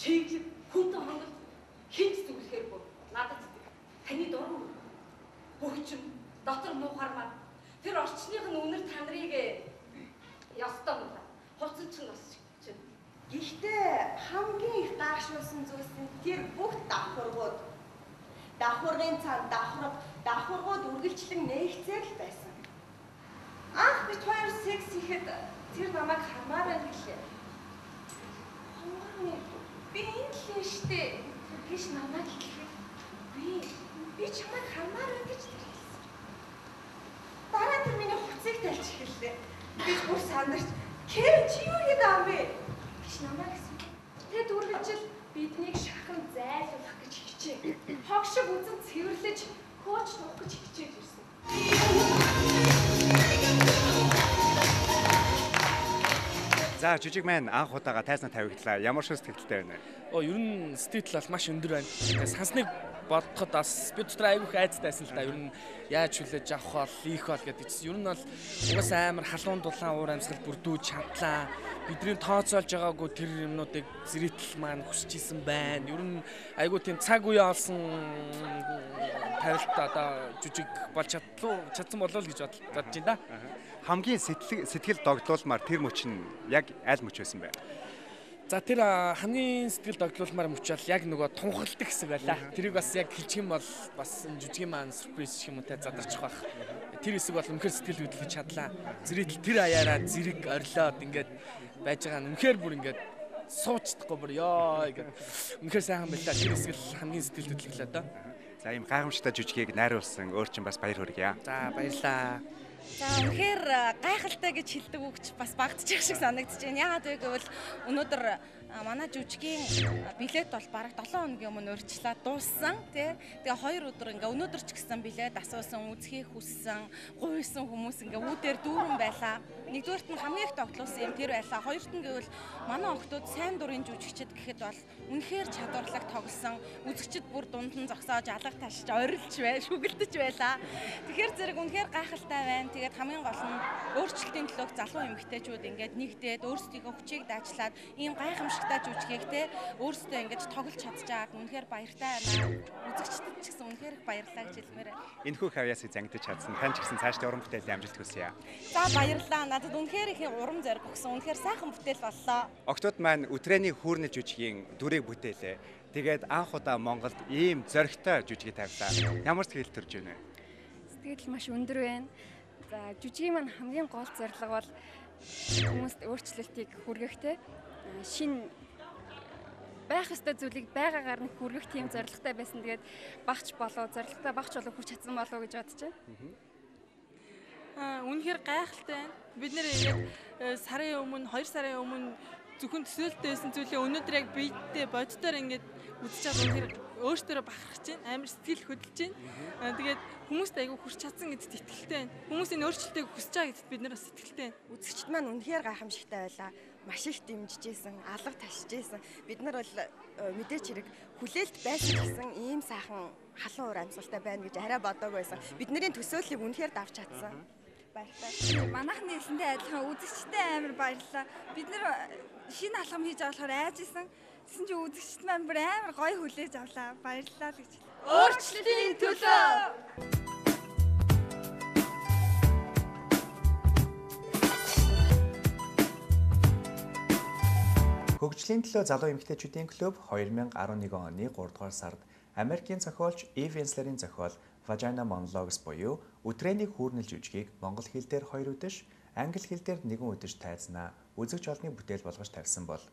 Чиглэг хүнтэй хонголт хинч зүглэхээргүй надад таны дургу бөгчм дотор муухар маань тэр орчных нь үнэр танрыг ёстой муухай хувцсан чинь бас чинь. Гэхдээ хамгийн их гайхшруулсан зүйлс нь тэр бүх давхаргууд. Давхаргын цаана давхарга, давхаргууд үргэлжлэн нээгцээр л байсан. Анх бит хоёр секс хийхэд тэр намайг хармаар байна гэлээ. Хонгорны би энэ л штэ гэж намайг хэлэхэд би чамайг хармаар байна гэж тэр хэлсэн. Дараа тэр миний хувцсыг тайлж эхэллээ. Би бүр сандарч "Кевин чи юу хийгээд байгаа юм бэ?" гэж намайг асуув. Тэд үргэлжил биднийг шахан зайлуулах гэж хичээн. Хог шиг үзэн цэвэрлэж хөөч нуух гэж хичээж ирсэн. За жижиг маань анх удаага тайзнаа тавигдлаа. Ямар шиг сэтгэлтэй байна вэ? Оо ер нь сэтгэл бол маш өндөр байна. Сансныг бодоход бас би дотор айгүйх айцтайсан л да. Ер нь яаж хүлээж авах бол, ийх бол гэдэг чинь ер нь бол угаасаа амар халуун дулаан уур амьсгал бүрдүүж чадлаа. Бидний тооцоолж байгаагүй тэр юмнуудыг зэрэгтэл маань хүсэж исэн байна. Ер нь айгүй тийм цаг үе олсон тавилт одоо жижиг болж чадсан болов л гэж бодож байна да. Хамгийн сэтгэл догдлуулмаар тэр мөч нь яг аль мөч байсан бэ? За тэр хамгийн сэтгэл догдлуулмаар мөч бол яг нөгөө тунхалдаг хэсэг байлаа. Тэрийг бас яг хэлчих юм бол бас энэ жижигэн маань сюрприз гэх юм уу те задарчих байх. Тэр хэсэг бол үнэхээр сэтгэл хөдлөж чадлаа. Зэрэгтэл тэр аяараа зэрэг орилоод ингээд байж байгаа нь үнэхээр бүр ингээд сууч чадахгүй бүр ёо ингээд үнэхээр сайхан байлаа. Тэр хэсэг л хамгийн сэтгэл хөдлөлөө доо. За ийм гайхамшигтай жижигийг найруулсан өөр чинь бас баяр хүргье. За баярлаа. За үнэхээр гайхалтай гэж хэлдэг үг ч бас багтчих шиг санагдаж байна. Яагаад вэ гэвэл өнөөдөр манай жүжигийн билет бол бараг 7 хоногийн өмнө урьдчилаад дууссан тий. Тэгээ 2 өдөр ингээ өнөөдөр ч гэсэн билет асуусан, үзхийг хүссэн, гуйсан хүмүүс ингээ үүдээр дүүрэн байлаа. Нэгдүгээрт нь хамгийн их тогтлуулсан юм тэр байлаа. Хоёрт нь гэвэл манай охтууд сайн дурын жүжигчд гэхэд бол үнэхээр чадварлаг тоглосон. Үзэгчд бүр дунд нь зогсоож алга ташиж орилж бай, шүгэлдэж байлаа. Тэгэхээр зэрэг үнэхээр гайхалтай байна. Тэгээд хамгийн гол нь өөрчлөлтийн төлөөх залуу эмэгтэйчүүд ингээд нэгдээд өөрсдийнхөө хүчийг даачлаад ийм гайхамшигтай жүжигийг те өөрсдөө ингэж тоглож чадчихаад үнэхээр баяртай байна. Үзэгчдэд ч гэсэн үнэхээр их баярлалаа гэж хэлмээр байна. Энэхүү хавьяасыг зангидаж чадсан. Тань ч гэсэн цаашдын уран бүтээлийн амжилт хүсье. За баярлалаа. Надад үнэхээр их урам зориг өгсөн. Үнэхээр сайхан бүтээл боллоо. Октод маань өдрөөний хүүрнэл жүжигийн дүрийг бүтээлээ. Тэгээд анх удаа Монголд ийм зоригтой жүжигийг тавилаа. Ямар сэтгэл төрж байна вэ? Сэтгэл маш өндөр байна. За жүжигийн маань хамгийн гол зорилго бол хүмүүст өөрчлөлтийг хүргэх те шинэ байх ёстой зүйлийг байгаагаар нь хүргэх тийм зорилготой байсан. Тэгээд багч болов зорилготой багч болов хүрч чадсан болов гэж бодож байна. Үнэхээр гайхалтай байна. Бид нэр яг сарын өмнө 2 сарын өмнө зөвхөн төсөөлттэй байсан зүйлээ өнөөдөр яг биедээ боддоор ингээд үзэж байгаа үнэхээр өөртөө бахархаж байна. Амар сэтгэл хөдлөж байна. Тэгээд хүмүүст айгүй хүрч чадсан гэдэгт итгэлтэй байна. Хүмүүс энэ өөрчлөлтийг хүсэж байгаа гэдэгт бид нар бас итгэлтэй байна. Үзэгчд маань үнэхээр гайхамшигтай байлаа. Маш их дэмжижсэн, алга ташижсэн. Бид нар бол мэдээч хэрэг хүлээлт байсан гэсэн ийм сайхан халуун уур амьсгалтай байна гэж арай бодоагүй байсан. Бидний төсөөллийг үнэхээр давж чадсан. Баярлалаа. Манайхны хэлсэнтэй адилхан үзэгчтэй амар баярлалаа. Бид нар шинэ алхам хийж байгаа болохоор айж исэн. Тэгсэн чинь үзэгчд маань бүр амар гоё хүлээж авлаа. Баярлалаа л гэж. Өөрчлөлтийн төлөө. Хөгжлийн төлөө залуу эмэгтэйчүүдийн клуб 2011 оны 3 дугаар сард Америкийн зохиолч Ив Венслерийн зохиол Vagina Monologues буюу Өдрөөний хүүрнэл жүжигийг монгол хэл дээр 2 үдэш, англи хэл дээр 1 үдэш тайзнаа үзэгч олонний бүтээл болгож тавьсан бол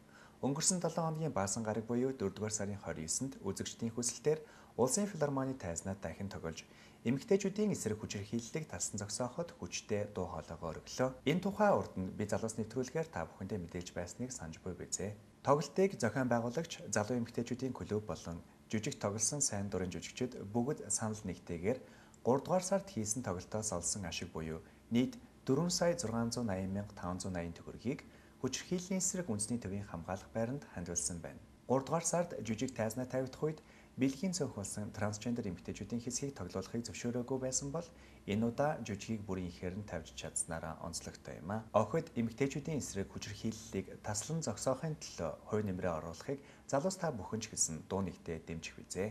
өнгөрсөн 7 хоногийн баасан гараг буюу 4 дугаар сарын 29-нд үзэгчдийн хүсэлтээр Улсын филармоны тайзнаа дахин тоглож эмэгтэйчүүдийн эсрэг хүчирхийллийг талсан зогсооход хүчтэй дуу хоолойгоо өргөлөө. Энэ тухай урд нь би залуус нэвтрүүлгээр та бүхэндээ мэдээлж байсныг санаж буй бизээ. Тоглолтыг зохион байгуулагч залуу эмэгтэйчүүдийн клуб болон жүжиг тоглосон сайн дурын жүжигчид бүгд санал нэгтэйгээр 3 дугаар сард хийсэн тоглолтоос олсон ашиг буюу нийт 4 сая 680 580 төгрөгийг хүчирхийллийн эсрэг үндэсний төвийн хамгаалах байранд хандивалсан байна. 3 дугаар сард жүжиг тайзнаа тавигдах үед бэлгийн цөөнх болсон трансгендер эмэгтэйчүүдийн хэсгийг тоглуулахыг зөвшөөрөөгүй байсан бол энэ удаа жүжигийг бүрийн ихээр нь тавьж чадсанаараа онцлогтой юм а. Охид эмэгтэйчүүдийн эсрэг хүчирхийллийг таслан зогсоохын төлөө хувь нэмрээ оруулахыг залуус та бүхэн ч гэсэн дуу нэгтээ дэмжих визээ.